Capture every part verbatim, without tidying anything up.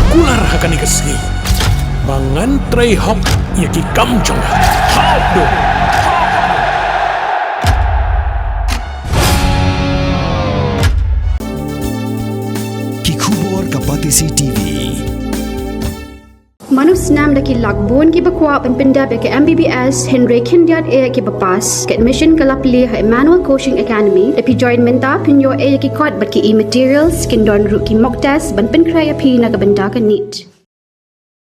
Kular ha kane ka sngi ba ngan trei hok ïa ki kam jong nga. Hap dum. Ki khubor ka Batesi T V. Mano snam da ki lak bun kiba kwah ban pyndep ïa ka M B B S hynrei khyndiat eh kiba pass. Ka admission ka la plie ha Emmanuel Coaching Academy. Lada phi join mynta phin ïoh eh ïa ki kot bad ki e-materials, kin don ruh ki mock test ban pynkhreh ïa phi na ka bynta ka NEET.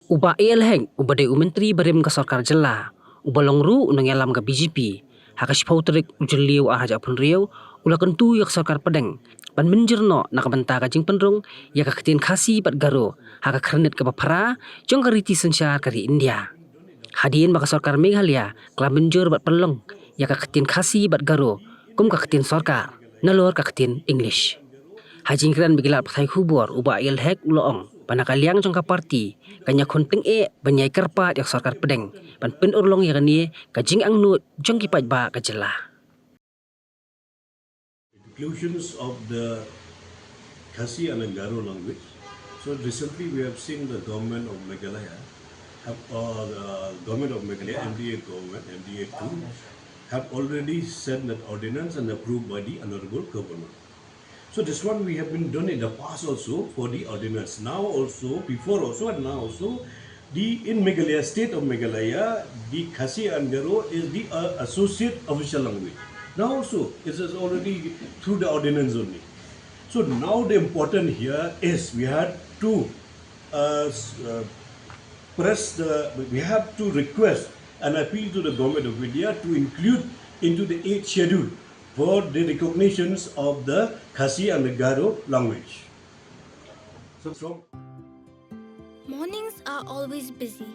U Bah A L Hek, uba dei u Myntri barim ka Sorkar Jylla, uba long ruh u nongïalam ka B J P, ha ka shiphew tarik u Jylliew ar hajar arphew hynriew, u la kyntu ïa ka Sorkar Pdeng ban mynjur noh na ka bynta ka jingpynrung ïa ka ktien Khasi bad Garo ha ka khyrnit kaba phra jong ka riti synshar ka ri India. Hadien ba ka Sorkar Meghalaya ka la mynjur bad pynlong ïa ka ktien Khasi bad Garo kum ka ktien sorkar nalor ka ktien English. Ha jingkren bad ki lad pathai khubor, u Bah A L Hek u la ong ba na ka liang jong ka party kan ïakhun tyngeh ban ïai kyrpad ïa ka Sorkar Pdeng ban pynurlong ïa kane ka jingangnud jong ki paidbah ka jylla. Inclusions of the Khasi and the Garo language. So recently we have seen the government of Meghalaya have, uh, the government of Meghalaya, M D A government, M D A two, have already sent that ordinance and approved by the Honorable Governor. So this one we have been done in the past also for the ordinance. Now also, before also, and now also, the in Meghalaya, state of Meghalaya, the Khasi and Garo is the, uh, associate official language. Now also, it is already through the ordinance only. So now the important here is we had to, uh, s- uh, press the, we have to request and appeal to the government of India to include into the eighth schedule for the recognitions of the Khasi and the Garo language. So from Mornings are always busy.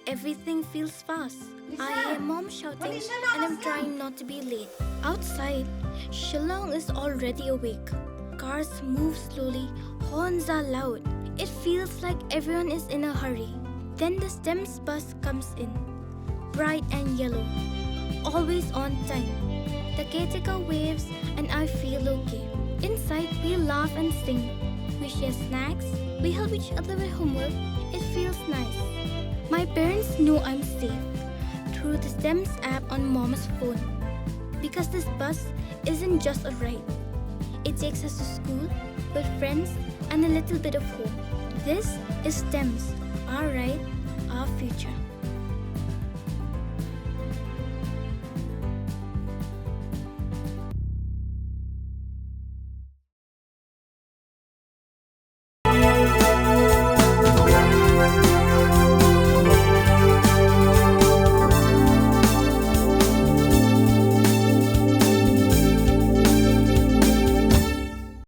Everything feels fast. I hear mom shouting and I'm trying not to be late. Outside, Shillong is already awake. Cars move slowly, horns are loud. It feels like everyone is in a hurry. Then the STEMS bus comes in. Bright and yellow. Always on time. The caretaker waves and I feel okay. Inside, we laugh and sing. We share snacks. We help each other with homework. It feels nice. My parents know I'm safe through the STEMS app on mom's phone. Because this bus isn't just a ride. It takes us to school, with friends, and a little bit of home. This is STEMS, our ride, our future.